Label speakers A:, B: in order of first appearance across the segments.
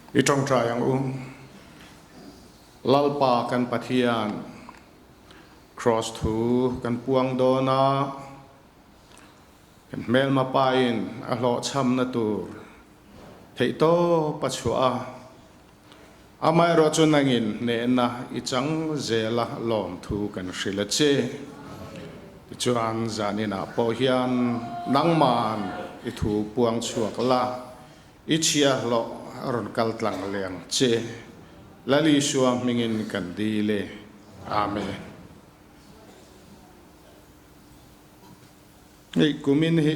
A: I tawngtai ang u. Lalpa kan Pathian, Kraws thu kan puang dawn a, kan hmelma pain a hlawhchhamna tur theihtawp a chhuah a, Amaherawhchu nangin hnehna i chang zela lawmthu kan hrilh a che. Tichuan zaninah pawh hian nangman i thu puang chhuak la, i chhiahhlawh a rawn kal tlang leh ang che. Lal Isua hmingin kan dil e. Amen. Hei kumin hi.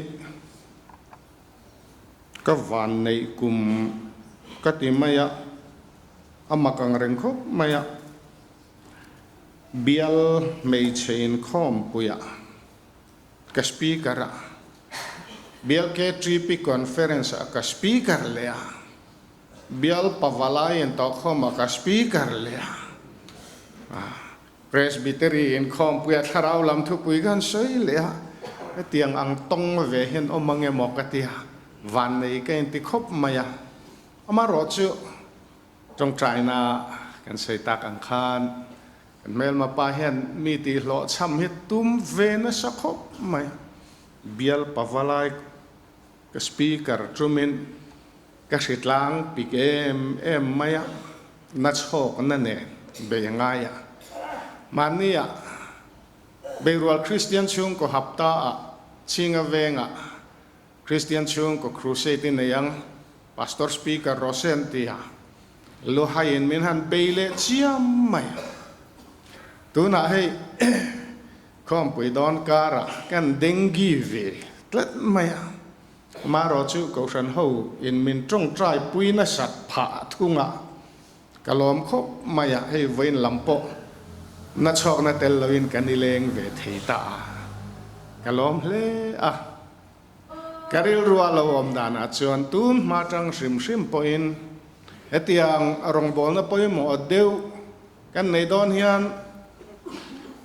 A: Ka van neih kum ka ti mai a, a mak ang reng khawp mai a. Bial hmeichhe inkhawmpuiah ka speaker a, Bial KTP conference ah ka speaker leh a, Bial Pavalai intawhkhawmah ka speaker leh a. Presbytery inkhawmpuia thlarau lam thupui khan sawi leh a, hetiang ang tawng ve hian awm ang emaw ka ti a, vannei ka inti khawp mai a. Amaherawh chu tawngtaina kan sawi tak ang khan kan hmelma pa hian mi tihhlawh chham hi tum ve nasa khawp mai a, bial pavalai ka speaker tumin ka hritlang pik em em mai a, na chhawkna nen bei a ngai a. Mahnia Beirual Kristian chhungkaw hapta ah Chhinga vengah Kristian chhungkaw crusade i nei ang, Pastor Speaker Rosen tia luhaiin min han bei leh chiam mai a. Tunah hei khawmpui dawn karah kan dengue ve tlat mai a. Amaherawh chu Kohhran ho in min tawngtai pui nasat phah thung a, ka lawm khawp mai a, hei vawiin lam pawh na chhawkna tel loin kan i leng ve thei ta a, ka lawm hle a. Ka rilrua lo awm danah chuan tun hma tang hrim hrim pawhin hetiang rawngbawlna pawimawh deuh kan nei dawn hian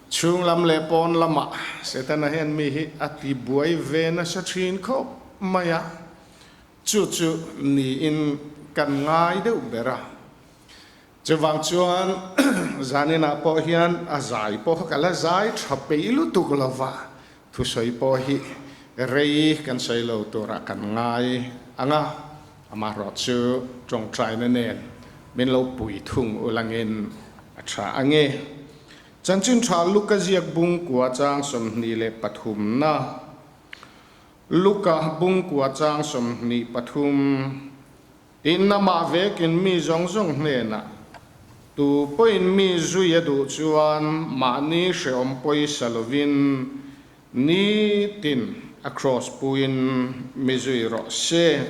A: chhung lam leh pawn lamah Setana hian mi hi a ti buai ve nasa thin khawp mai a, chu chu niin kan ngai deuh ber a. Chuvang chuan zaninah pawh hian a zai pawh kha ka la zai tha peih lutuk lo va, thusawi pawh hi rei kan sawi lo turah kan ngai ang a, amaherawh chu tawngtaina nen min lo pui thung ulangin a tha ang e. Chanchin tha Luka ziak bungkua chang 23 na Luka bungkua chang 23 Tin, amah vekin mi zawng zawng hnenah, Tu pawhin mi zui a duh chuan mahni hrehawm pawisa lovin nitin a kraws puin mi zui rawh se,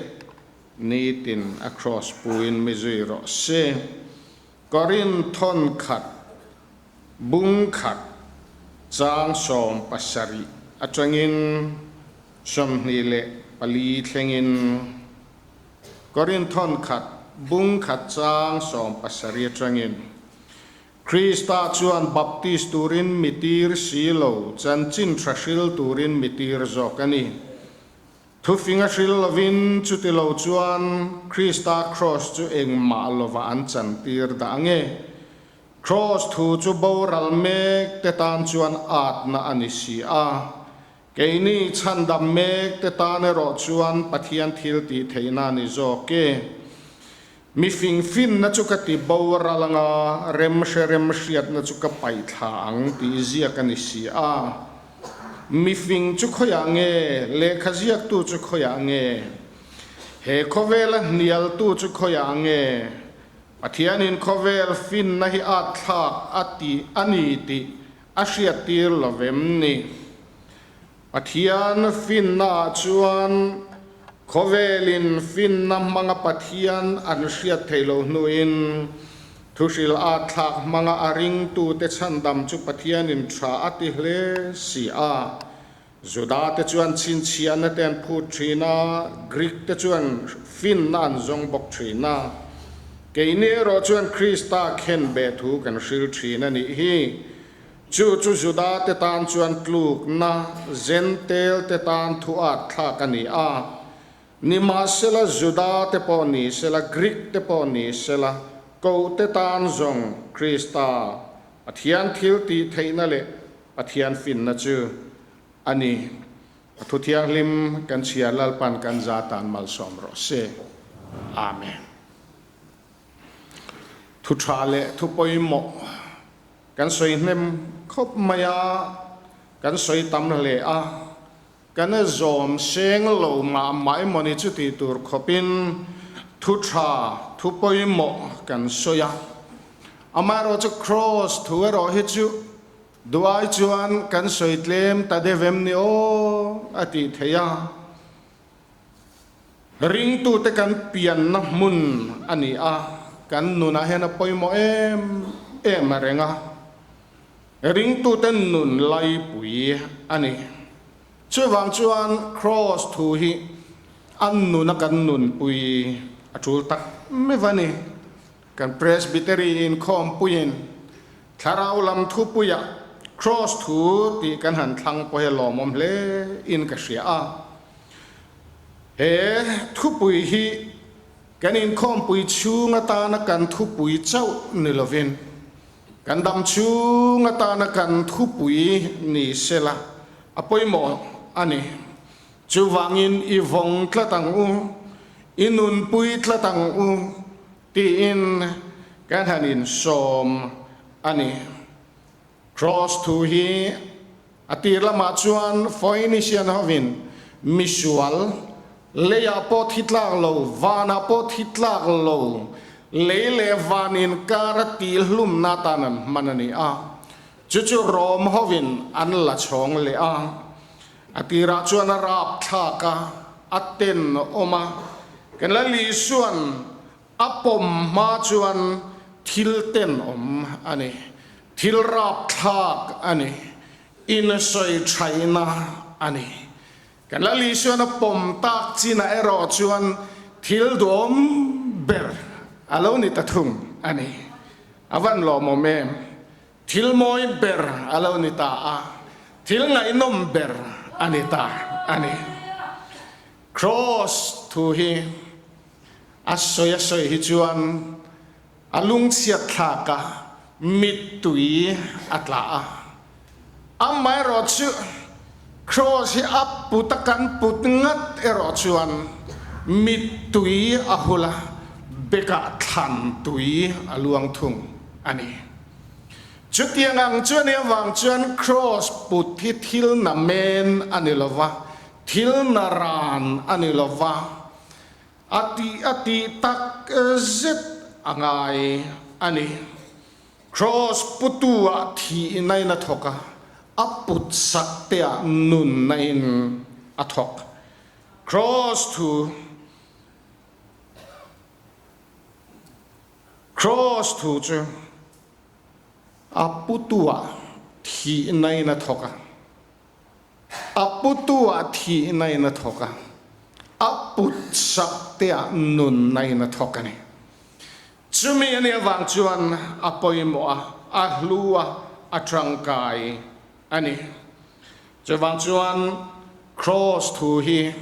A: nitin a kraws puin mi zui rawh se. Korinth thawn khat, bung khat, chang 70 atangin 24 thlengin. Korinthon khat bung khat chang 70 atangin, Krista chuan baptis turin mi tir si lo, chanchin tha hril turin mi tir zawk a ni. Thufing a hril lovin chuti lo chuan Krista kraws chu engmah lovah an chantir dah nge? Kraws thu chu boral mek te tan chuan atna a ni si a. Keini chhandam mek te tan erawh chuan Pathian thil tih theihna a ni zawk e. Mi fingfinna chu ka ti boral anga remhre remhriatna chu ka paihthla ang tih ziak a ni si a. Mi fing chu khawiah nge? Lehkha ziaktu chu khawiah nge? He khawvela hnialtu chu khawiah nge? Pathianin khawvel finna hi at thlak a ti a ni tih A hriattir lo vem ni? Pathian finnaah chuan khawvelin finna hmanga Pathian an hriat theih loh hnuin thuhril at thlak hmanga a ringtute chhandam chu Pathianin tha a ti hle si a. Judate chuan chhinchhiahna te an phut thin a, Greek te chuan finna an zawng bawk thin a. Keini erawh chuan Krista khen beh thu kan hril thin a nih hi. Chu chu Judate tan chuan tlukna, Jentail te tan thu at thlak a ni a. Nimahsela Juda te pawh ni sela, Greek te pawh ni sela, Kohte tan zawng Krista Pathian thil tih theihna leh Pathian finna chu a ni. A thu thianghlim kan chhiar Lalpan kan za tan malsawm rawh se. Amen. Thu tha leh thu pawimawh kan sawi hnem khawp mai a, kan sawi tam hle a, Kan a zawm seng lo mah mah emawni chu tih tur khawpin thu tha, thu pawimawh kan sawi a. Amaherawh chu Kraws thu erawh hi chu duai chuan kan sawi tlem ta deuh em ni aw a tih theih a. Ringtute kan pianna hmun a ni a, kan nunah hian a pawimawh em em a reng a. Ringtute nun laipui a ni. Chuvang chuan Kraws thu hi an nuna kan nunpui a tul tak meuh a ni. Kan Presbytery inkhawmpuiin thlarau lam thupuiah Kraws thu tih kan han thlang pawh hi a lawmawm hle in ka hria a. He thupui hi kan inkhawmpui chhung atana kan thupui chauh ni lovin, Kan dam chhung atana kan thupui ni sela a pawimawh a ni. Chuvangin i vawng tlat ang u, i nunpui tlat ang u tiin kan han insawm a ni. Cross thu hi a tir lamah chuan Phoenician hovin misual, Leiah pawh thi tlak lo, vanah pawh thi tlak lo, lei leh van inkara tihhlumna atan an hman a ni a. Chu chu Rom hovin an la chhawng leh a. A tirah chuan a rap thlak a, a ten awm a. Kan Lal Isua'n a pawm hma chuan thil tenawm a ni, thil rap thlak a ni, insawi thaihna a ni. Kan Lal Isuan a pawm tak chinah erawh chuan thil duhawm ber a lo ni ta thung a ni. A van lawmawm em? Thil mawi ber a lo ni ta a, thil ngaihnawm ber a ni ta a ni. Kraws thu hi a sawi a sawi hi chuan a lungchhiat thlak a, mittui a tla a. Amaherawhchu, Kraws hi a put a kan put ngat erawh chuan mittui a hul a, bekah thlan tui a luang thung a ni. Chutiang ang chu a nih avang chuan Kraws put hi thil na men a ni lo va, thil na ran a ni lo va, A tih a tih tak zet a ngai a ni. Kraws putu ah thihna in a thawk a, a put sak te ah nunna in a thawk. Kraws thu Kraws thu chu a putu ah thihna in a thawk a. A putu ah thihna in a thawk a, a put sak te ah nunna in a thawk a ni. Chumi a nih avang chuan a pawimawh a, a hlu a, a tangkai a ni. Chuvang chuan Kraws thu hi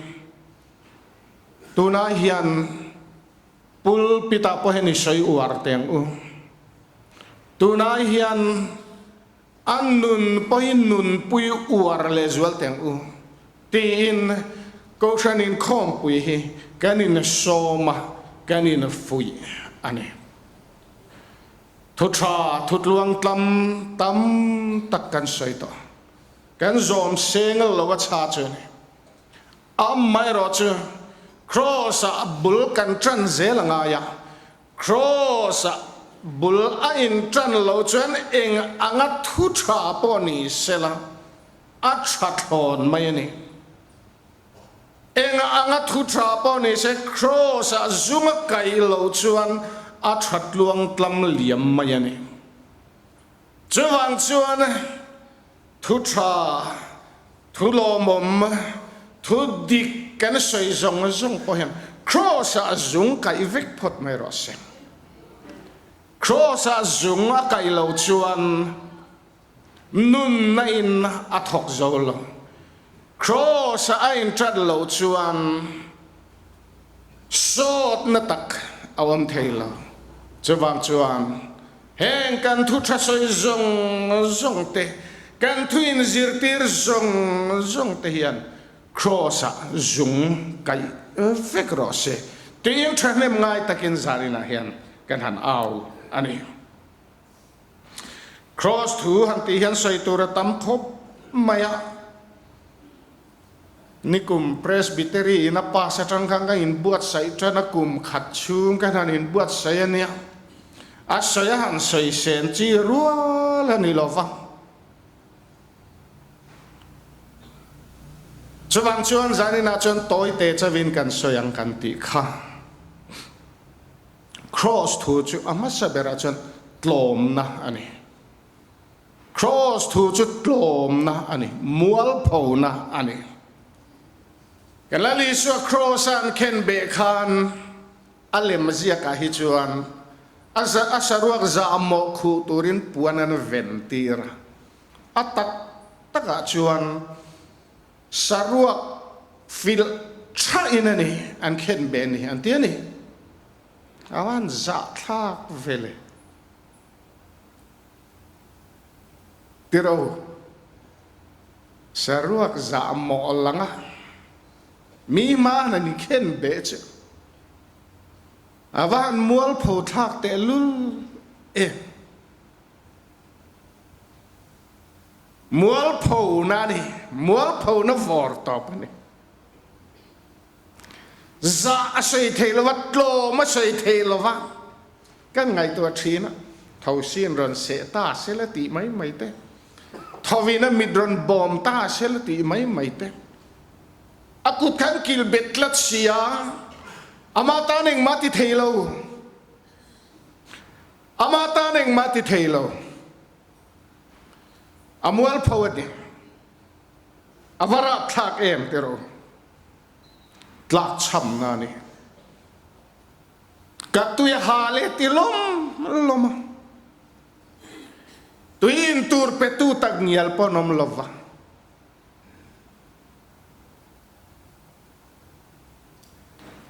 A: tunah hian pulpit ah pawh hian i sawi uar teh ang u. Tunah hian A nun pawhin nunpui uar leh zual teng u tiin Kohhran inkhawmpui hi kan insawm a, kan infuih a ni. Thu tha, thu tluangtlam tam tak kan sawi tawh. Kan zawm seng lo a chha chu a ni. Amaherawhchu Kraws-ah bul kan tan zel a ngai a, Kraws-ah bul a intan lo chuan eng anga thu tha pawh ni sela a tha thlawn mai a ni. Eng anga thu tha pawh ni se Kraws-ah zung a kaih lo chuan a tha tluang tlam liam mai a ni. Chuvang chuan thu tha, thu lawmawm, thu dik kan sawi zawng zawng pawh hian Kraws-ah zung kaih vek phawt mai rawh se. Kraws-ah zung a kaih lo chuan nunna in a thawk zo lo. Kraws-ah a inṭat loh chuan. Sawtna tak a awm thei lo. Chuvang chuan heng kan thu tha sawi zawng zawng te, kan thu inzirtir zawng zawng te hian Kraws-ah zung kaih vek rawh se tiin thahnem ngai takin zaninah hian kan han au a ni. Kraws thu han tih hian sawi tur a tam khawp mai a. Nikum Presbytery in a pass atang khan ka inbuatsaih tan a, kum khat chhung ka han inbuatsaih a nia. A sawi a han sawi sen chi rual a ni lo va. Chuvang chuan zaninah chuan tawite chauhin kan sawi ang kan tih kha. Kraws thu chu a hmasa berah chuan tlawmna a ni. Kraws thu chu tlawmna a ni, mualphona a ni. Kan Lal Isua kraws-a an khen beh khan a lem ziakah hi chuan a a saruak zahmawh khuh turin puan an ven tir a. A tak takah chuan saruak filh thain a ni an khen beh ni an ti a ni. A van zahthlak ve le. Tiro, saruak zah mawh lang a, mi hma han in khen beh chu a va han mualpho thlak tehlul em. Mualpho na a ni, mualpho na vawr tawp a ni. Zah a sawi thei lo va, tlawm a sawi thei lo va, kan ngaihtuah thin a, thosin rawn seh ta se la tih mai mai te, thovin a mit rawn bawm ta se la tih mai mai te, a kut khan kil bet tlat si a, amah tan engmah ti thei lo, amah tan engmah ti thei lo, a mualpho a ni. A va rapthlak em ti rawh u. Tlakchhamna a ni. Ka tui a ha leh ti lawm lawm a. Tui in tur petu tak ngial pawh an awm lo va.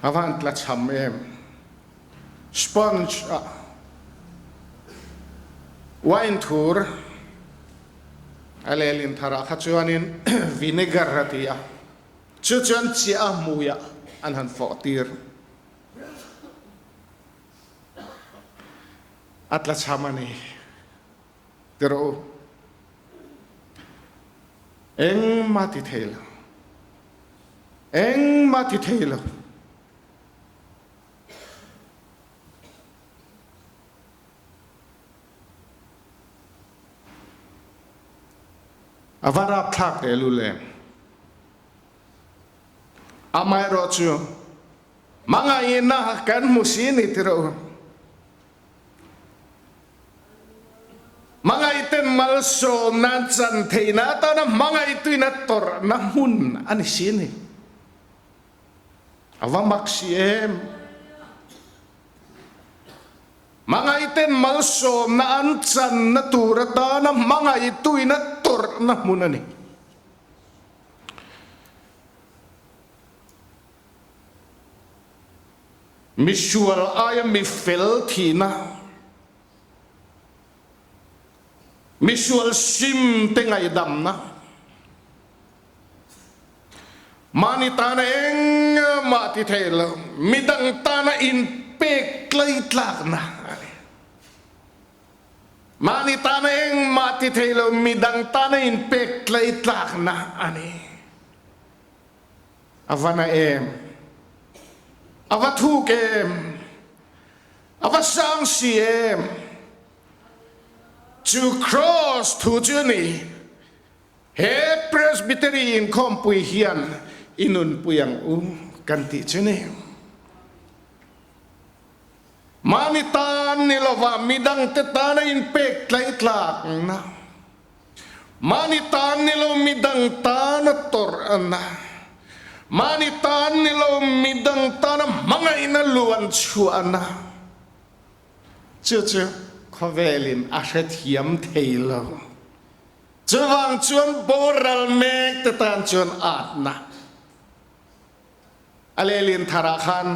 A: A va han tlachham em. Sponge a wine thur a lehlin tharah kha chuanin vinegar a ti a, chu chuan chiah a hmuiah an han fawh tir. A tlachham a ni. Ti rawh u. Engmah ti thei lo. Engmah ti thei lo. A va rapthlak tehlul em. Amaherawhchu, hmangaihna kan hmu si ni ti rawh u. Hmangaihten malsawmna an chan theihna atana hmangaihtuina tawrhna hmun a ni si a ni. A va mak si em! Hmangaihten malsawmna an channa tur atana hmangaihtuina tawrhna hmun a ni. Misual aia mi fel thihna, misual sim te ngaihdamna, mahni tana engmah ti thei lo, midang tana inpek tlaitlakna a ni. Mahni tana engmah ti thei lo, midang tana inpek tlaitlakna a ni. A va na em? A va thuk em? A va sang si em? Chu Kraws thu chu a ni. He Presbytery inkhawmpui hian i nunpui ang u kan tih chu ni. Mahni tan ni lova midangte tana inpek tlaitlakna. Mahni tan ni lo midang tana tawrh a na. Mahni tan ni lo midang tana hmangaihna luan chhuah a na. Chu chu khawvelin a hrethiam thei lo. Chuvang chuan boral mek te tan chuan atna a lehlin tharah khan.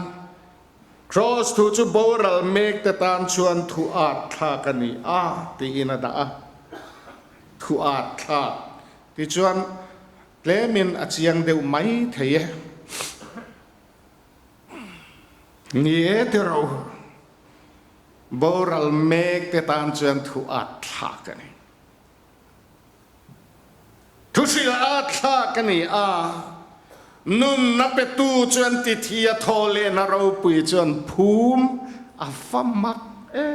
A: Kraws thu chu boral mek te tan chuan thu at thlak a ni a tiin a dah a. Thu at thlak tichuan tlemin a chiang deuh mai thei e. Ni e tiro, boral mek te tan chuan thu at thlak a ni. Thuhrilh a thlak a ni a, nunna petu chuan tithi a thaw lehna ropui chuan phum a va mak e.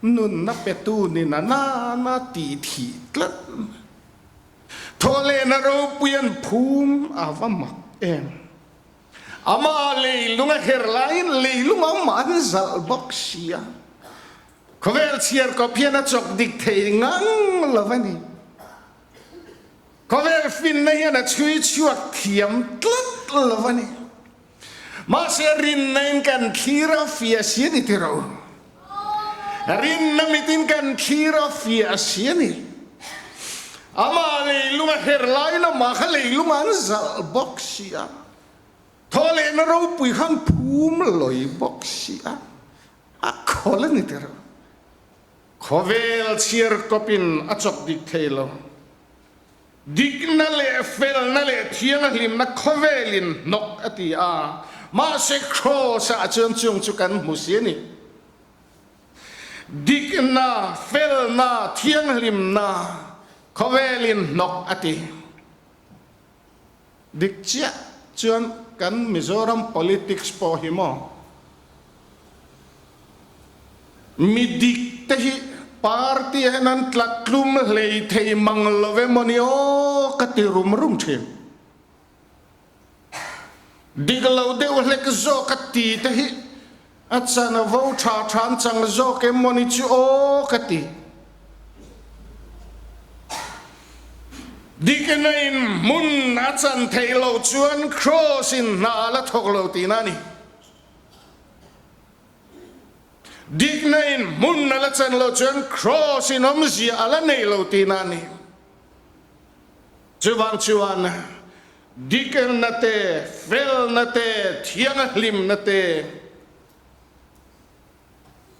A: Nunna petu ni na nana tih thih tlat mai. Thaw lehna ropui an phum a va mak em. Amah leilung a her laiin leilung a awm an zalh bawk si a. Khawvel chhiar kawp hian a chawk dik thei ngang lo a ni. Khawvel finna hian a chhui chhuak thiam tlat lo a ni. Mahse rinna in kan thlir a fiah si a ni tiro. Rinna mitin kan thlir a fiah si a ni. Amah leilung a her laiin amah kha leilung an zalh bawk si a. Thaw lehna ropui khan phum lawi bawk si a. A khawl a ni tir. Khawvel chhiar kawpin a chawk dik thei lo. Dikna leh felna leh thianghlimna khawvelin hnawk a ti a, mahse Kraws-ah chuan chung chu kan hmu si a ni. Dikna, felna, thianghlimna khawvelin hnawk a ti. Dik chiah chuan kan Mizoram politics pawh hi maw mi dik te hi party ah hian an tlat tlum hlei thei mang lo emaw ni aw ka ti rum rum thin. Dik lo deuh hlek zawk a ti te hi a chan a vo tha tha an chang zawk emaw ni chu aw ka ti. Dikna in hmun a chan theih loh chuan Kraws in hna a la thawk lo tihna a ni. Dikna in hmun a la chan loh chuan Kraws in awmzia a la nei lo tihna a ni. Chuvang chuan dikna te, felna te, thianghlimna te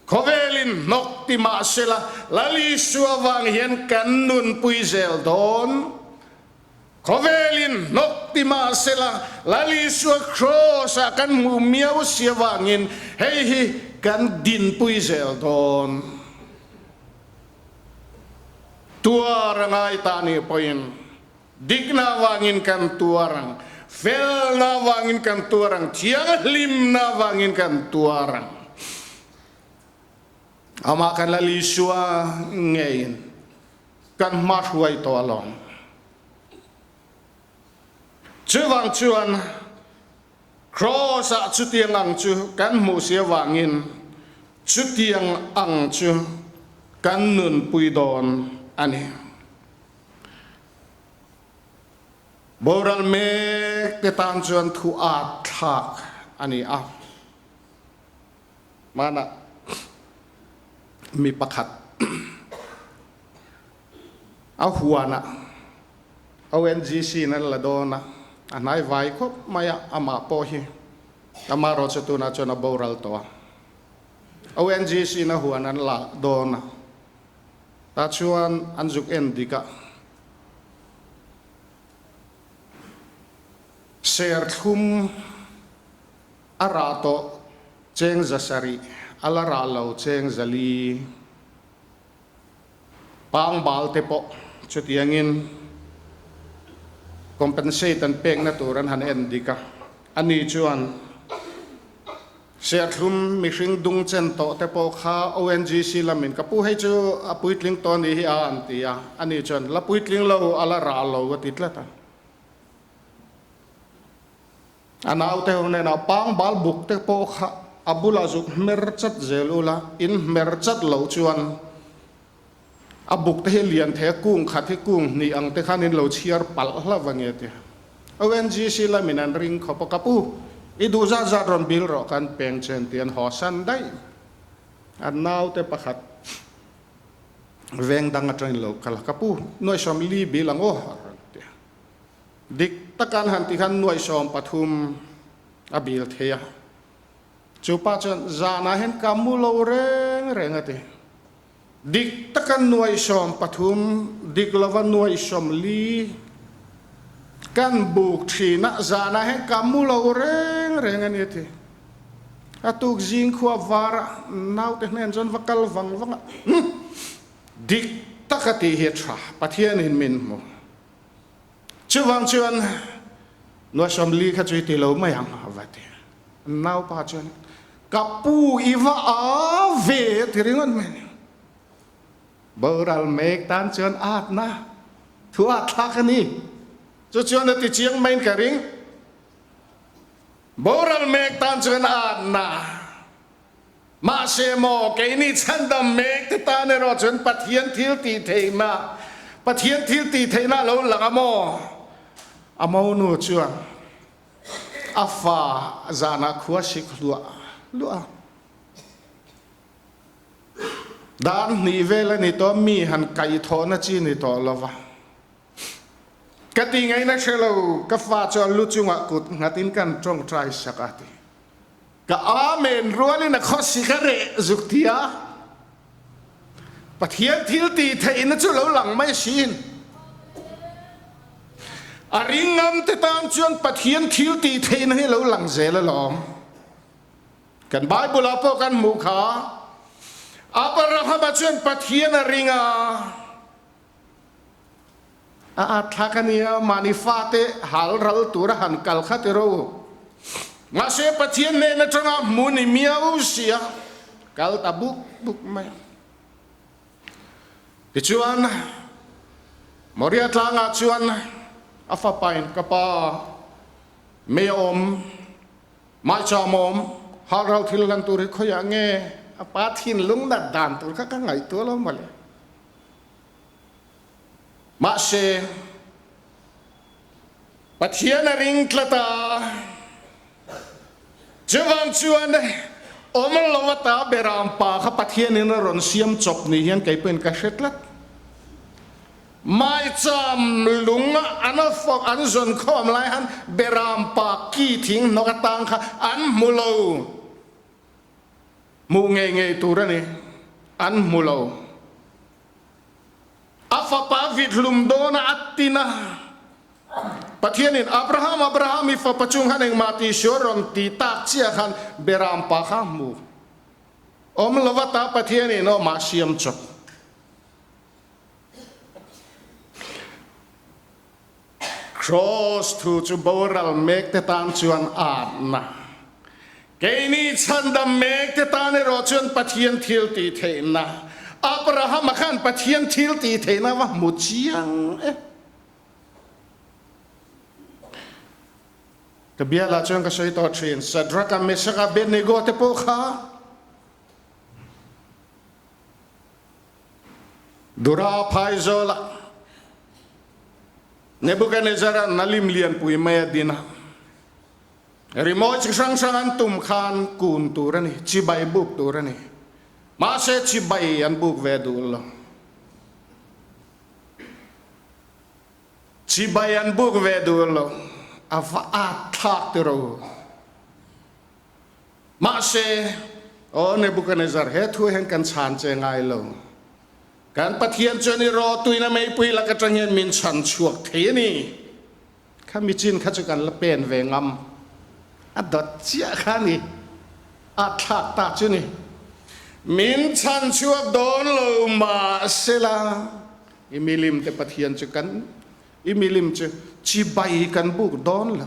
A: khawvelin hnawk ti mah sela Lal Isua vang hian kan nunpui zel dawn. Khawvelin hnawk ti mah sela Lal Isua Kraws-ah kan hmuh miau si avangin hei hi kan dinpui zel dawn. Tuar a ngai ta nih pawhin dikna avangin kan tuar ang, felna avangin kan tuar ang, thianghlimna avangin kan tuar ang. Amah kan Lal Isua ngeiin kan hma hruai tawh alawm. Chuvang chuan Kraws-ah chutiang ang chu kan hmuh si avangin chutiang ang chu kan nunpui dawn a ni. Boral mek te tan chuan thu at thlak a ni a. Hmanah mi pakhat A huanah ONGC in an la dawn a, a hnai vai khawp mai a, amah pawh hi amaherawhchu tunah chuan a boral tawh a. ONGC in a huan an la dawn a, tah chuan an zuk en dik a, serthlum a rah tawh cheng 700, a la rah lo cheng 400. Pangbal te pawh chutiangin compensate an pekna tur an han en dik a, ani chuan Serthlum mihring dung chen tawh te pawh kha ONGC lamin ka pu hei chu a puitling tawh anih hi a an ti a, ani chuan la puitling lo a la rah lo a ti tlat a. A naute ho hnenah pangbal buk te pawh kha a bulah zuk hmer chat zel ula, in hmer chat loh chuan a buk te hi lian thei a, kung khat hi kung hnih ang te khan in lo chhiar palh hlauh a nge tia. ONGC lamin an ring khawp a, ka pu, i duh zat zat rawn bil rawh kan peng chen tih an haw san daih. An naute pakhat veng dang atangin lo kal a, ka pu, nuaih 40 bil ang aw a rawn ti a. Dik tak an han ti khan 30,000 a bil thei a. Chu pa chuan, Zanah hian ka mu lo reng reng a ti. Dik taka nuaih 13, dik lova nuaih 40 kan buk thin a, zanah hian ka mu lo reng reng a ni a ti. A tuk zing khua var a, naute hnen chuan va kal vang vang a, Umm! Dik taka tih hi a tha, Pathianin min hmu. Chuvang chuan nuaih 40 kha chu i ti lo mai ang a va ti. Naupa chuan ka pu i va a ve a ti ringawt mai ni. Boral mek tan chuan atna thu a thlak a ni. Chu chuan a ti chiang maiin ka ring. Boral mek tan chuan atna. Mahse maw keini chhandam mek te tan erawh chuan Pathian thil tih theihna, Pathian thil tih theihna a lo lang a maw? A monu chuan a fa zanah khua sik hluah hluah a. Dan hnih vel a ni tawh, mi han kaihthawhna chi ni tawh lo va. Ka ti ngaihna hre lo, ka fa chu a lu chungah kut nghatin kan tawngtai sak a ti. Ka Amen rualin a khawsik a reh zuk ti a, Pathian thil tih theihna chu lo lang mai siin. A ringngam te tan chuan Pathian thil tih theihna hi lo lang zel alawm. Kan Bible ah pawh kan hmuh kha, Abrahama chuan Pathian a ring a, A at thlak a nia, mahni fate hal ral tura han kal kha ti ro. Mahse Pathian hnen atanga hmu ni miau sia, kal ta buk buk mai a. Tichuan, Moria tlangah chuan a fapain, Ka pa, mei a awm, maicham a awm, hal ral thil hlan tur hi khawiah nge? A pa thinlung nat dan tur kha ka ngaihtuah lo mawle. Mahse, Pathian a ring tlat a, chuvang chuan awm lo ata beram pa kha Pathianin a rawn siam chawp ni hian kei pawhin ka hre tlat. Maicham lung an fawk an zawn khawm lai han beram pa ki thing hnawk atang kha an hmu lo. Hmuh ngei ngei tur a ni, an hmu lo. A fapa vithlum dawna a tin a, Pathianin, Abraham, Abraham, i fapa chung khan engmah tih sual rawn ti tak chiah khan Beram pa kha hmu awm lo va ta Pathianin aw mah siam chawp. Kraws thu chu boral mek te tan chuan atna, keini chhandam mek te tan erawh chuan Pathian thil tih theihna. Abrahama khan Pathian thil tih theihna va hmu chiang e. Ka bialah chuan ka sawi tawh thin, Shadrach-a, Meshach-a, Abednego te pawh kha Dura phaizawlah Nebuchadnezzar-a nalim lianpui mai a din a, rimawi chi hrang hrang an tum khan kun tur a ni, chibai buk tur a ni. Mahse chibai an buk ve duh lo. Chibai an buk ve duh lo, a va at thlak tiro. Mahse, aw Nebuchadnezzar, he thu hian kan chhan che ngai lo. Kan Pathian chuan i rawtuina meipui lak atang hian min chhan chhuak thei a ni. Kha michin kha chu kan la pen ve ngam. A dawt chiah kha a ni. A thlak ta chu ni. Min chhan chhuak dawn lo mahsela, i milim te Pathian chu kan, i milim chu chibai kan buk dawn lo.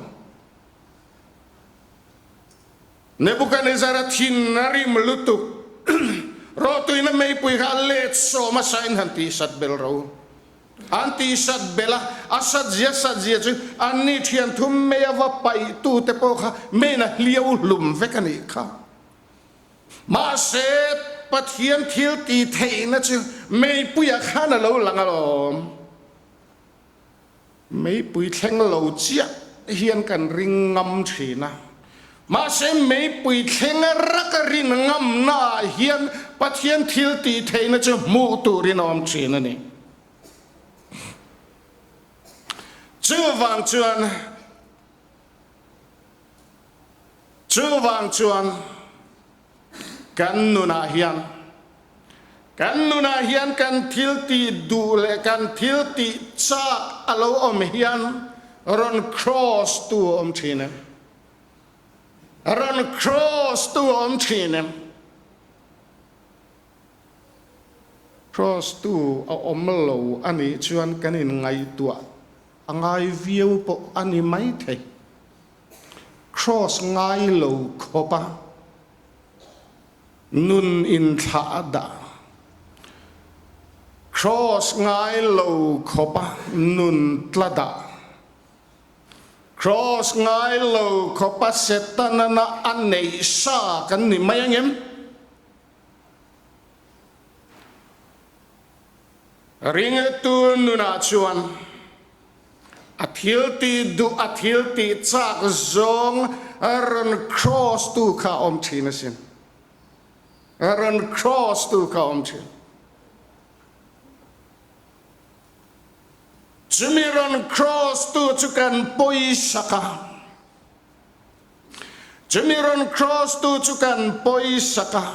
A: Nebuchadnezzar-a thin a rim lutuk. Rawhtuina meipui kha a let sawm a sain han tihsat bel ro. An tihsat bel a, a satzia satzia chu anni thian thum mei a va paihtute pawh kha meiin a hliau hlum vek a nih kha. Mahse, Pathian thil tih theihna chu meipuiah khan a lo lang alawm. Meipui thleng lo chiah hian kan ring ngam thin a, mahse meipui thleng raka rin ngamnaah hian Pathian thil tih theihna chu hmuh turin a awm thin a ni. Chuvang chuan, chuvang chuan. Kan nunah hian Kan nunah hian kan thil tih duh leh kan thil tih chak a lo awm hian rawn cross tu a awm thin em? Rawn cross tu a awm thin em? Cross tu a awm lo a nih chuan kan inngaihtuah a ngai viau pawh a ni maithei. Cross ngai lo khawp a. Nun inthlah a dah. Cross ngai lo khawp a nun tla dah. Cross ngai lo khawp a Setana a neih sa kan ni mai angem? Ringtu nunah chuan A thil tih duh, a thil tih chak zawng rawn cross tu kha a awm thin asin. Rawn cross tu kha a awm thin. Chumi rawn cross tu chu kan pawisak a. Chumi rawn cross tu chu kan pawisak a.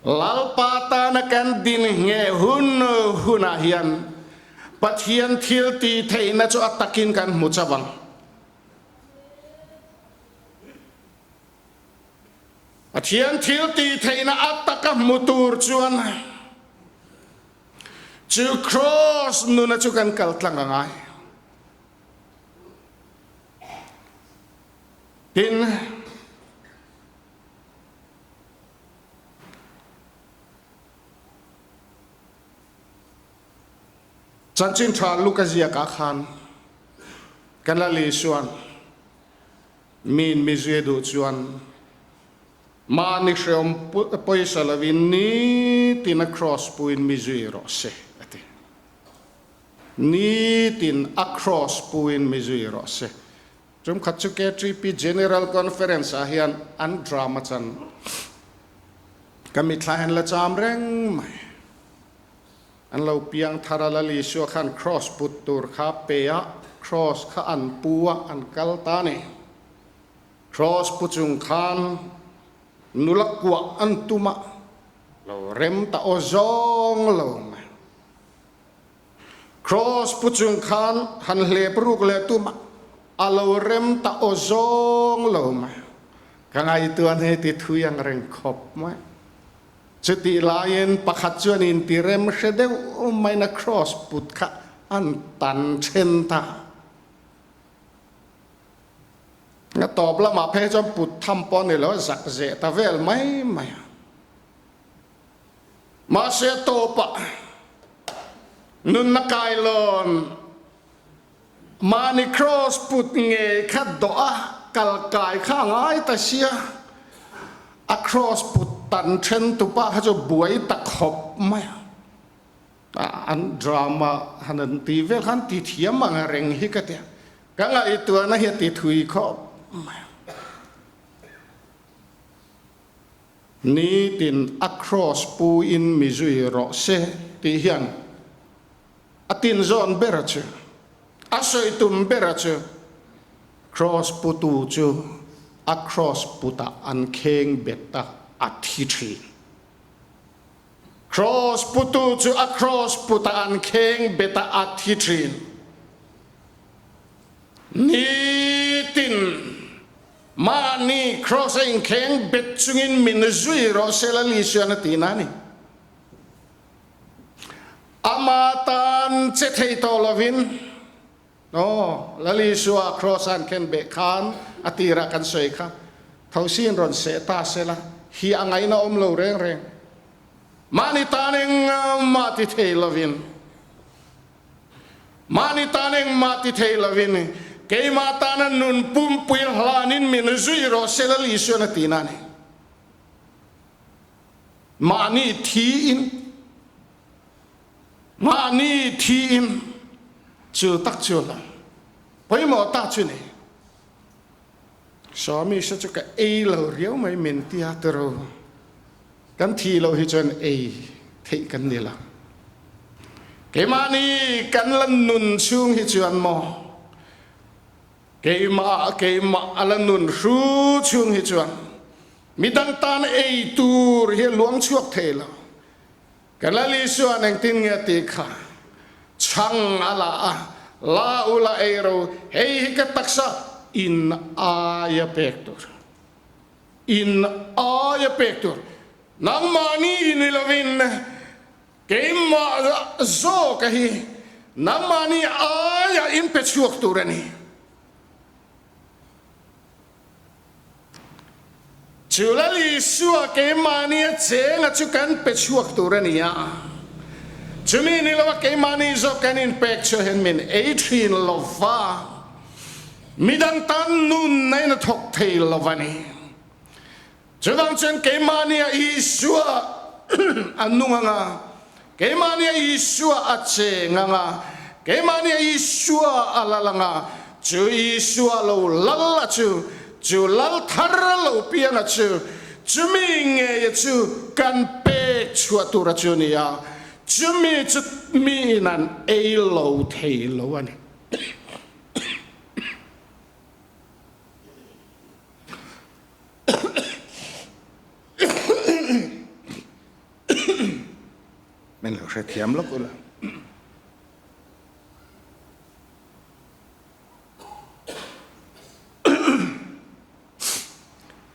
A: Lalpa tana kan din nge hun hunah hian Pathian thil tih theihna chu a takin kan hmu chauh ang. Pathian thil tih theihna a taka hmu tur chuan chu kraws nuna chu kan kal tlang a ngai. Tin, Chanchin ṭha Luka ziakah khan kan Lal Isua'n miin mi zui a duh chuan mahni hreawm pawisa lovin nitin a kraws puin mi zui rawh se a ti. Nitin a kraws puin mi zui rawh se. Tumkhat chu KTP General Conference ah hian an drama chan ka mitthla hian la cham reng mai. An lo piang thar a, Lal Isua khan cross put tur kha pe a, cross kha an pu a, an kal ta a ni. Cross pu chung khan nula kuah an tum a, lo rem ta aw zawng lo mai. Kraws pu chung khan han hlep ruk leh tum a lo rem ta aw zawng lo mai. Ka ngaihtuah hne ti thui ang reng khawp mai. Chutih laiin pakhat chuan inti rem hre deuh maiin a kraws put kha an tan then ta. A tawp lamah phei chuan put tham pawh a ni lo, a zak zeh ta vel mai mai a. Mahse tawpah nunna kailawn mahni kraws put ngei kha dawh a kal kai kha a ngai ta sia, a kraws put tan then tupa kha chu buai ta khawp mai a, an drama han an ti vel khan ti thiam ang reng hi ka tia, ka ngaihtuahna hi a ti thui khawp mai a. Nitin a kraws pu in mi zui rawh se tih hian a tinzawn ber chu, a sawi tum ber chu kraws putu chu a kraws putah an kheng bet a, a thi thin. Kraws putu chu a kraws putah an kheng bet a, a thi thin. Nitin. Mahni kraws a inkheng bet chungin min zui rawh se Lal Isuan a ti na ni. Ama tan che thei tawh lovin, Aw, Lal Isua kraws a an khen beh khan a tirah kan sawi kha, Thosin rawn seh ta sela, hi a ngaihna awm lo reng reng. Mahni tan engmah ti thei lovin. Mahni tan engmah ti thei lovin keimah tana nun pumpui hlanin min zui rawh se Lal Isuan a ti na a ni. Mahni thiin, mahni thiin chu tak chu la pawimawh ta chu ni. Swami se chu ka ei lo riau mai min tia tiro. Kan thih loh hi chuan ei theih kan ni lo. Keimahni kan la nun chhung hi chuan maw, keimah keimah a la nun hru chhung hi chuan. Midang tan ei tur hi a luang chhuak thei lo. Ka Lal Isua'n engtin nge a tih kha? Chhang a la a, La u la ei ro, hei hi ka taksa in aia pek tur. In aia pek tur. Nangmahni ni lovin keimah zawka hi nangmahni aia in pe chhuak tur a ni. Chu Lal Isua keimahni a chenga chu kan pe chhuak tur a ni a, chumi ni lova keimahni zawk kan inpek chu hian min ei thin lo va, midang tan nunna in a thawk thei lo a ni. Chuvang chuan keimahnia Isua a nung ang a, keimahnia Isua a cheng ang a, keimahnia Isua a lal ang a, chu Isua lo lal a chu, chu lal thar lo piang a chu, chumi ngei a chu kan pek chhuah tur a chu ni a, chumi chu miin an ei lo thei lo a ni. Min lo hrethiam lawk ula.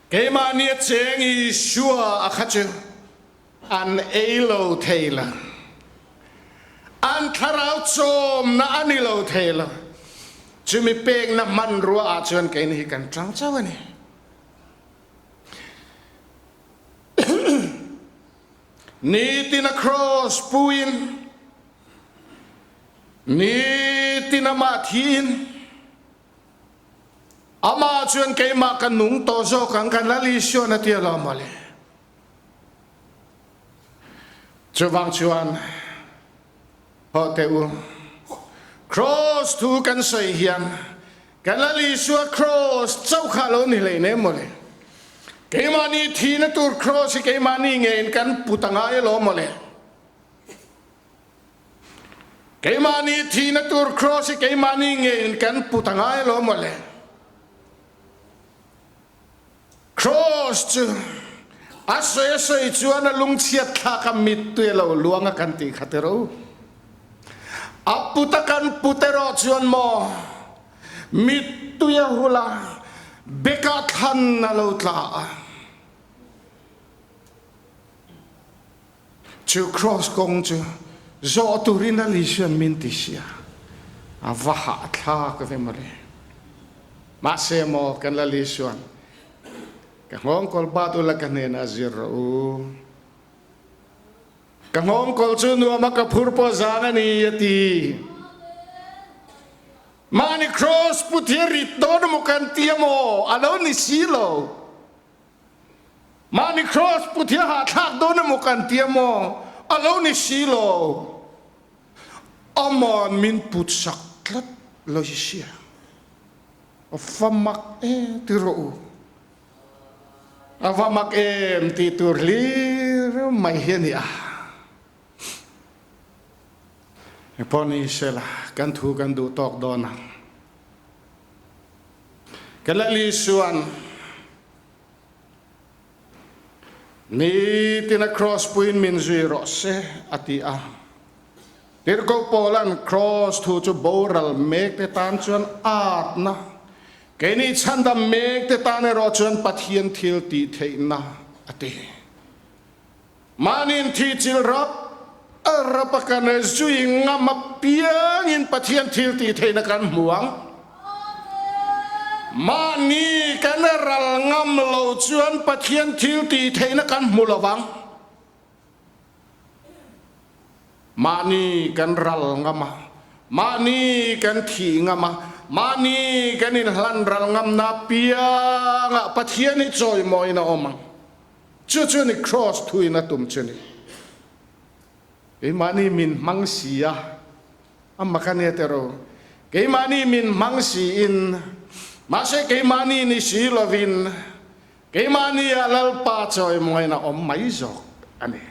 A: Keimahni a cheng Isua a kha chu an ei lo thei lo. An thlarau chawmna a ni lo thei lo. Chumi pekna hmanrua ah chuan keini hi kan tang chauh a ni. Nitin a cross puin, nitin amah thiin, amah chuan keimah ka nung tawh zawk ang kan Lal Isuan a ti alawm mawle. Chuvang chuan haw teh u, Cross thu kan sawi hian kan Lal Isua Cross chauh kha lo ni hlei nem mawle. Keimahni thihna tur Cross hi keimahni ngeiin kan put a ngai alawm mawle. Keimahni thihna tur Cross hi keimahni ngeiin kan put a ngai alawm mawle. Cross chu a sawi a sawi chuan a lungchhiat thlak a mittui a lo luang a kan tih kha tiro. A put a kan put erawh chuan maw mittui a hul a, bekah thlan a lo tla a. Chu Cross kawng chu zawh turin a Lisuan min ti sia, a va hahthlak ve mawle. Mahse maw kan la Lisuan, ka nghawngkawl bat ula ka hnenah zir rawh u. Ka nghawngkawl chu nuam a ka phur pawh zang a ni a ti. Mahni Cross put hi a rit dawn emaw kan ti a maw? A lo ni si lo. Mahni Cross put hi a hahthlak dawn emaw kan ti a maw? A lo ni si lo. Aman min put sak tlat lo hi sia. A va mak e ti rawh u. A va mak em tih tur hlir mai hi a ni a. Engpawh ni sela kan thu kan duh tawk dawn ang. Ka Lal Isuan nitin a cross puiin min zui rawh se a ti a. Tirhkoh Paula'n cross thu chu boral mek te tan chuan atna, keini chhandam mek te tan erawh chuan Pathian thil tih theihna a ti. Mahniin thi chil rap rap a kan zui ngam apiangin Pathian thil tih theihna kan hmu ang. Mahni kan ral ngam lo chuan Pathian thil tih theihna kan hmu lo vang. Mahni kan ral ngam a, mahni kan thih ngam a, mahni kan inhlan ral ngamna apiangah Pathian hi chawimawiin a awm ang. Chu chu ni cross thuin a tum chu ni. Keimahni min hmang si a, a mak a nia tero. Keimahni min hmang si in, mahse keimahni ni si lovin, keimahni ah Lalpa chawimawiin a awm mai zawk a ni.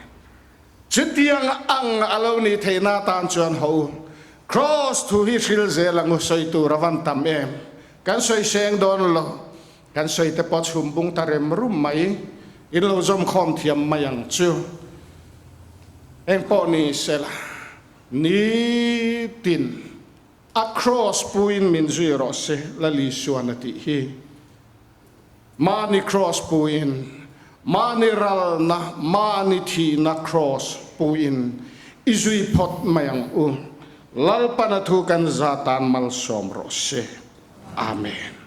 A: Chutiang ang a lo nih theihna atan chuan ho cross thu hi hril zel ang u sawi tur a van tam em. Kan sawi seng dawn lo. Kan sawi te pawh chhum bung ta rem rum mai. In lo zawm khawm thiam mai ang chu. Eng pawh ni sela, nitin a cross puin min zui rawh se, Lal Isuan a tih hi. Mahni cross puin, mahni ralna, mahni thihna cross puin i zui phawt mai ang u. Lalpan a thu kan za tan malsawm rawh se. Amen.